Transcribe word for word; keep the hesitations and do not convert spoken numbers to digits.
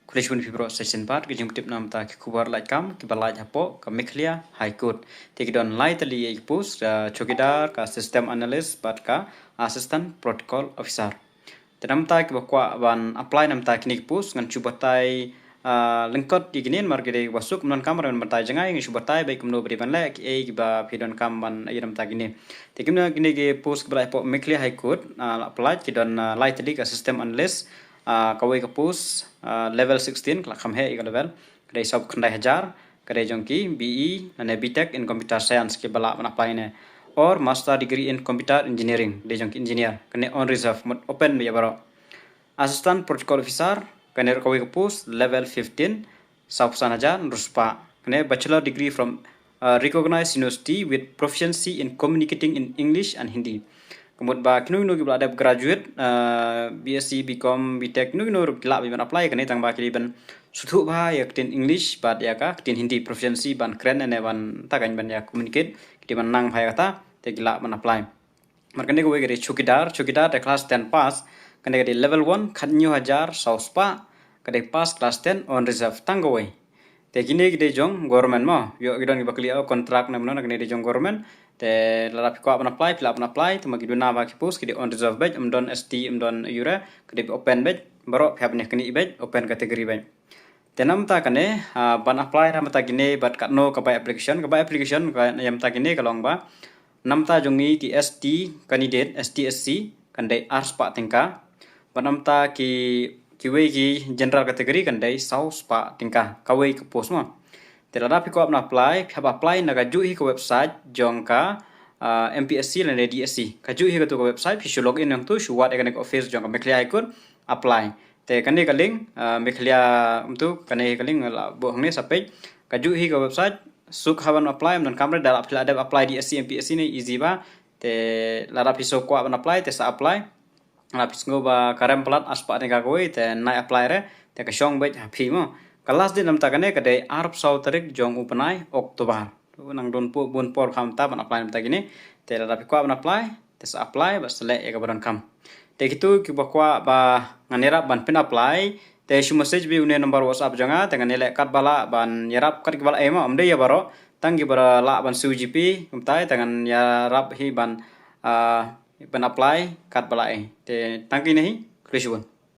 Khublei shibun phi baroh sa shisien pat, ki jingtip namar ki khubor lait kam kiba lait hapoh ka Meghalaya High Court. Te ki don lai tylli ki post, ka chowkidar, ka system analyst bad ka assistant protocol officer. Te namar kiba kwah ban apply namar kine ki post, ngan shu batai, ah, lyngkot ïa kine namar ki dei ba suk, ym don kam ban batai jngai, ngan shu batai beit kumno ba dei ban leh, kiei kiba phi don kam ban ïa namar kine. Te kine, kine ki post kiba lait hapoh Meghalaya High Court, ah, la apply ki don, ah, lai tylli, ka system analyst, ah, kawei ka post, ah, level sixteen, ka la kham heh ïa ka level, ka dei sawphew khyndai hajar, ka dei jong ki B E lane B Tech in Computer Science kiba lah ban apply ne, or Master Degree in Computer Engineering, ka dei jong ki engineer, kane on reserve, mut open beit ïa baroh. Assistant Protocol Officer, kane ruh kawei ka post, level fifteen, sawphew san hajar hynriew spah. Kane Bachelor Degree from, uh, recognized university with proficiency in communicating in English and Hindi. Ka mut ba kino kino kiba la dep graduate, uh, B Sc, B Com, B Tech, kino kino ruh ki lah beit ban apply, kane tang ba ki dei ban sngewthuh bha ïa ka ktien English bad ïa ka ktien Hindi, proficiency ban kren ne ban, ta kan ban ïa communicate, ki dei ban nang bha ïa kata, te ki lah ban apply. Namar kane kawei ka dei chowkidar, chowkidar te class ten pass, kane ka dei level one, khathynñiew hajar saw spah, ka dei pass class ten on reserve, tang kawei. Te kine ki dei jong government mo, ïoh ki don kiba kylli, oh, contract ne mano, kane dei jong government. Te lada phi kwah ban apply, phi lah ban apply, te ma ki duna ba ki post ki dei on reserve beit, ym don S T, ym don ïura, ka dei open beit, baroh phi hap ban ïa kane beit, open category beit. Te namar kane, ah, ban apply namar kine bad katno ka bai application, ka bai application ka namar kine ka long ba namar jong ngi ki S T candidate, S T S C, kan dei ar spah tyngka. Bad namar ki, kiwei ki general category kan dei saw spah tyngka, kawei ka post mo. Te lada phi kwah ban apply, phi hap apply na kajuh hi ka website jong ka, ah, M P S C lane D S C. Kajuh hi katu ka website, phi shu log in hangtu, shu wad ïa kane ka office jong ka Meghalaya High Court, apply. Te kane ka link, ah, Meghalaya, kumtu, kane ka link la buh hangne sa peit. Kajuh hi ka website, suk hap ban apply, ym don kam re, da la phi la dep apply D S C, M P S C ne easy bha. Te lada phi shu kwah ban apply, te sa apply. Lada phi sngew ba ka rem palat, ar spah tyngka kawei, te nai apply re, te ka shong beit ha phi mo. Ka last date namar kane ka dei arphew saw tarik jong u bnai October. To nang don bun por bha mynta ban apply namar kine. Te lada phi kwah ban apply, te sa apply, bad sa leh ïa kaba donkam. Te kito kiba kwah ba ngan ïarap ban pyn apply, te shu message beit ïa une number WhatsApp jong nga, te ngan ïaleh katba lah ban ïarap kat kiba lah ei mo, ym dei ïa baroh, tang kiba lah ban siew GP, kumta te ngan ïarap hi ban, ah, ban apply katba lah ei. Te tang kine hi, khublei shibun.